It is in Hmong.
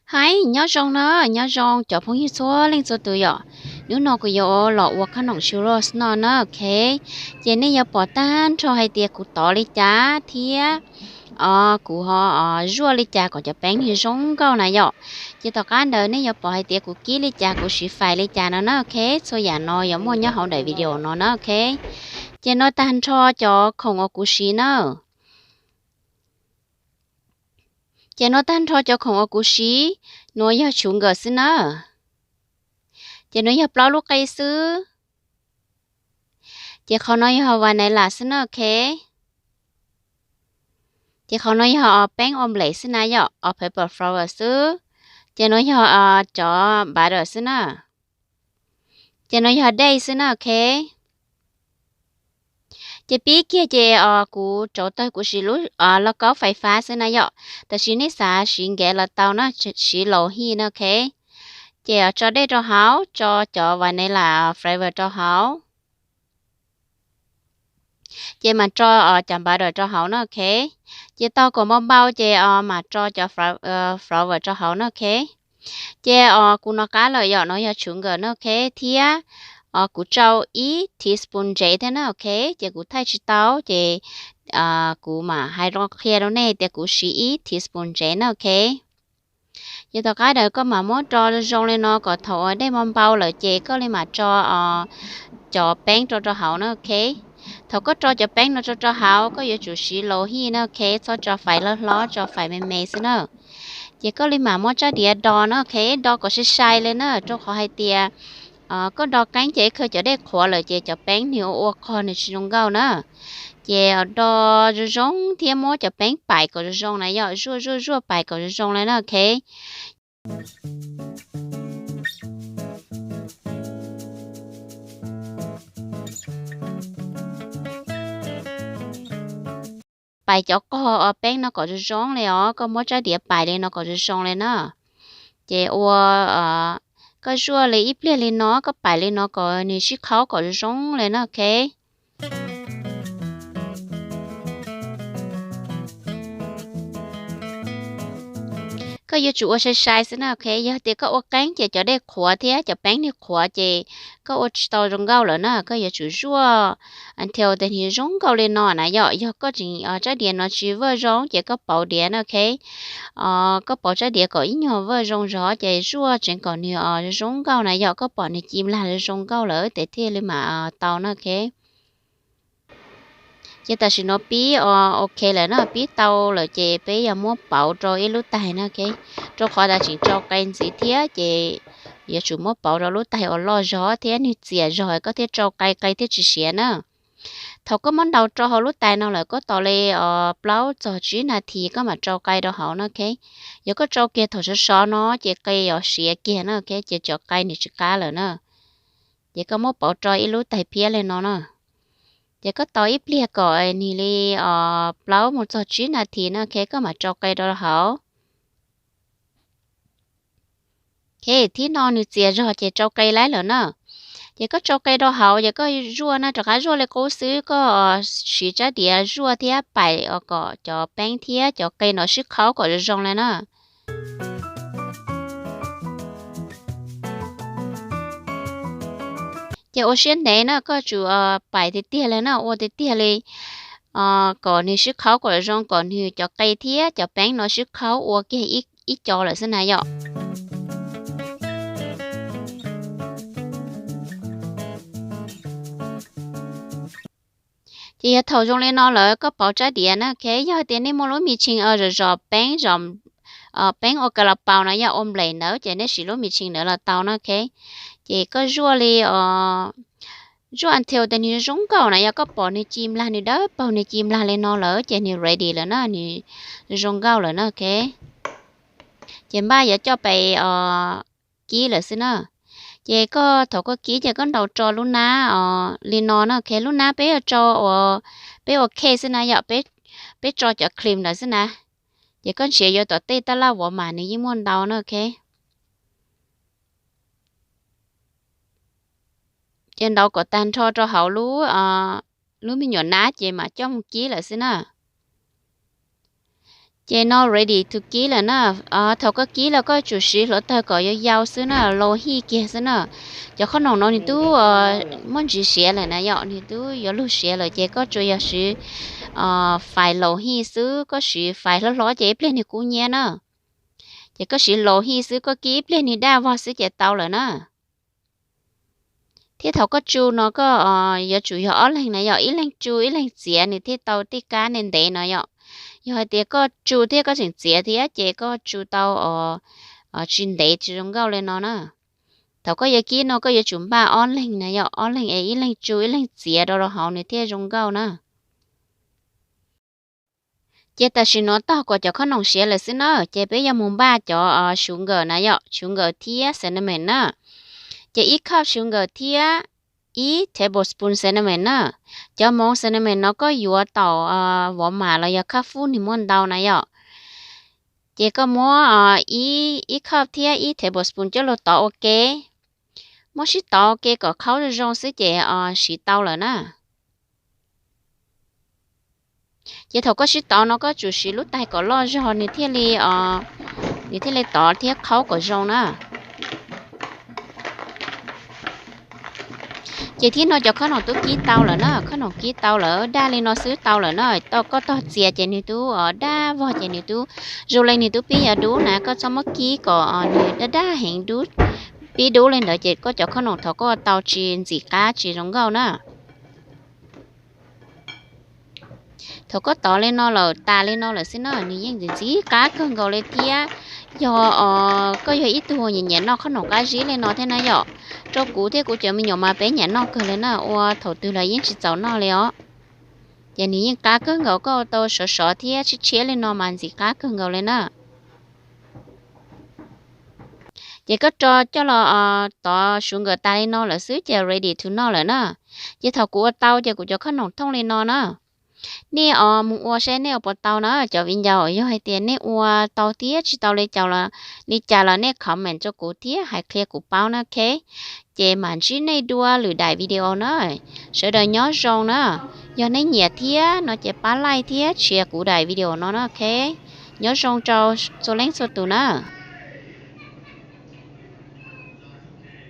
Hais nyob zoo na, nyob zoo cov phooj ywg txhua leej txhua tus yom. Hnub no kuv yuav los ua khob noom Churros no na, ok. Ces nej yuav pom tag nrho hais tias kuv tov li cas thiab kuv ho zuaj li cas kom cov peeb nws zoo nkauj na yom. Ces tom qab ntawd nej yuav pom hais tias kuv kib li cas, kuv siv fais li cas no na, ok. Txhua yam no yuav muaj nyob hauv daim video no na, ok. Ces no tag nrho cov khoom uas kuv siv na. Ces no tag nrho cov khoom uas kuv siv, nuav yog tshuv nkawm xwb na. Ces nuav yog plaub lub qe xwb. Ces qhov no yog vanilla xwb na, ok. Ces qhov no yog peeb ua nplej xwb na yom, all purpose flour xwb. Ces nuav yog cov butter xwb na. Ces nuav yog dej xwb na, ok. Ces pib kiag ces kuv rauv tawg kuv siv lub lauj kaub fais fab xwb na yom, tab sis nej xav siv nkev los tau na, siv laus hij na, ok. Ces tso dej rau hauv, tso cov vanilla flavor rau hauv. Ces mam tso cov butter rau hauv na, ok. Ces tau kom npau npau ces mam tso cov flour rau hauv na, ok. Ces kuv nov qab lawm yom, no yog tshuv nkawm na, ok, thiab kuv tsau ib teaspoon ntsev thiab na, ok. Ces kuv thaij tsis tau ces kuv mam hais rau qhia rau nej tias kuv siv ib teaspoon ntsev na, ok. Ces tom qab ntawd koj mam muab rau zoo li no kom thaum uas dej npau npau lawm ces koj li mam tso cov peeb rau rau hauv na, ok. Thaum koj rau cov peeb no rau rau hauv koj yuav tsum siv laus hij na, ok, txhob tso fais loj hlob, tso fais me me xwb na. Ces koj li mam muab tsab diav do na, ok, do kom sai sai li na, rau qhov hais tias koj do qeeb ces ib khawv cov dej qhuav lawm ces cov peeb nws ua ua qog nws tsis zoo nkauj na. Ces do zoo zoo thiab muab cov peeb pais kom zoo zoo na yom, zuaj zuaj zuaj pais kom zoo zoo li na, ok. Pais cov qog peeb no kom zoo zoo li os, koj muab tsab diav pais li no kom zoo zoo li na. Ces ua, koj zuaj li ib pliag li no, koj pais li no kom nws sib qhaub kom zoo zoo li na, ok. Koj yuav tsum ua sai sai xwb na, ok. Yog tias koj ua qeeb ces cov dej qhuav thiab cov peeb nws qhuav ces koj ua tsis tau zoo nkauj lawm na, koj yuav tsum zuaj until tias nws zoo nkauj li no na yom. Yog koj tseem tsab diav no tsis vaj zoo ces koj pauv diav na, ok. Koj pauv tsab diav kom ib nyuag vaj zoo zog ces zuaj tseev kom nws zoo nkauj na yom, koj pom nws ci nplag zoo nkauj lawm ces thiaj li mam tau na, ok. Ces tam sim no pib ok lawm na, pib tau lawm ces peb yuav muab pauv rau ib lub tais na, ok. Rau qhov tas tseem tsau qe ntxiv thiab ces yuav tsum muab pauv rau lub tais uas loj zog thiab nws txias zog koj thiaj tsau qe, qe thiaj tsis siav na. Thaum koj muab ntaus rau hauv lub tais no lawm koj tos li plaub txog tsib nas this koj mam tsau qe rau hauv na, ok. Yog koj tsau kiag thaum sov sov no ces qe yuav siav kiag na, ok, ces cov qe nws tsis qab lawm na. Ces koj muab pauv rau ib lub tais phiab li no na. Ces koj tos ib pliag kom nws li plaub mus txog tsib nas this na, ok, koj mam tsau qe rau hauv. Ok, thib no nws txias zog ces tsau qe laib lawm na. Ces koj tsau qe rau hauv ces koj zuaj na, rov qab zuaj li qub xwb, koj siv tsab diav zuaj thiab pais kom cov peeb thiab cov qe no sib qhaub kom zoo zoo li na. Ces ua siab ntev na, koj tsum pais tiag tiag li na, ua tiag tiag li kom nws sib qhaub kom zoo, kom nws cov qe thiab cov peeb no sib qhaub ua kiag ib co lawm xwb na yom. Ces yog thaum zoo li no lawm koj pauv tsab diav na, ok. Yog tias nej muaj lub mi tsheej zom zom peeb, zom peeb ua ka la paus na, yog ua nplej ntawd ces nej siv lub mi tsheej ntawd los tau na, ok. Ces koj zuaj li zuaj until tias nws zoo nkauj na, yog koj pom nws ci nplag, nws dawb paug nws ci nplag li no lawm ces nws ready lawm na, nws zoo nkauj lawm na, ok. Ces npaj yuav coj pais kib lawm xwb na. Ces koj thaum koj kib ces koj ntaus rau lub nab li no na, ok. Lub nab peb yuav rau, peb ua cake xwb na yom, peb tso cov cream ntawd xwb na. Ces koj nrhiav yuav tom tej taj laj vov mas nws yeej muaj ntau na, ok. Ces ntaus kom tag nrho rau hauv lub, lub me nyuam nab ces mam coj mus kib lawm xwb na. Ces no ready to kib lawm na. Thaum koj kib los koj tsum siv hluav taws kom yau yau xwb na, laus hij kiag xwb na. Cov qhob noom no nws twb muab ntsis siav lawm na yom, nws twb yuav lug siav lawm ces koj tsuas yog siv fais laus hij xwb, koj siv fais hlob hlob ces ib pliag nws kub nyiab na. Ces koj siv laus hij xwb, koj kib ib pliag nws daj vog xwb ces tau lawm na. Thiab thaum koj tsu no koj yuav tsum yog ob leeg na yom, ib leeg tsu ib leeg txiav nws thiaj tau tej kab ntev ntev no yom. Yog hais tias koj tsu thiab koj tseem txiav thiab ces koj tsu tau tsis ntev tsis zoo nkauj li no na. Thaum koj yuav kib no koj yuav tsum npaj ob leeg na yom, ob leeg es ib leeg tsu ib leeg txiav rau rau hauv nws thiaj zoo nkauj na. Ces tam sim no tog kom cov qhob noom siav lawm xwb na, ces peb yuav mus npaj cov sugar na yom, sugar thiab cinnamon na. Ces ib cup sugar thiab ib tablespoon cinnamon na. Cov moov cinnamon no koj yuav tom Walmart los yog Khab Fub nws muaj ntau na yom. Ces koj muab ib cup thiab ib tablespoon coj los tov ua ke. Muab sib tov ua ke kom qhaub zoo zoo xwb ces siv tau lawm na. Ces thaum koj sib tov no koj tsum siv lub tais kom loj zog nws thiaj li, nws thiaj li tov thiab qhaub kom zoo na. Ces thib no cov qhob noom twb kib tau lawm na, qhob noom kib tau lawm, daj li no xwb tau lawm na. Koj tog txias ces nws twb daj vog ces nws twb zoo li nws twb pib yuav dub na, koj txhob muab kib kom nws daj daj heev dub, pib dub li ntawd ces koj cov qhob noom thaum koj ua tau tsis ntxim qab tsis zoo nkauj na. Thaum koj tov li no lawm tas li no lawm xwb na nws yeej ntxim ntxim qab kawg nkaus li thiab. Yog koj yog ib tug nyiam nyiam noj qhob noom qab zib li no thiab na yom, rau kuv thiab kuv cov me nyuam mas peb nyiam noj kawg li na, ua thaum twg los yeej tsis txaus noj li os. Ces nws yeej qab kawg nkaus, koj ua tau sov sov thiab tshiab tshiab li no mas ntxim qab kawg nkaus li na. Ces koj rau coj los tov sugar tas li no lawm xwb ces ready to noj lawm na. Ces thaum kuv ua tau ces kuv cov qhob noom thooj li no na. Nej mus ua saib nej ua puas tau na cov viv ncaus, yog hais tias nej ua tau thiab tsis tau li cas los, li cas los nej comment rau kuv thiab hais qhia kuv paub na, ok. Ces mam ntsib nej dua lwm daim video na. Sawv daws nyob zoo na. Yog nej nyiam thiab no ces pab like thiab share kuv daim video no na, ok. Nyob zoo rau txhua leej txhua tus na.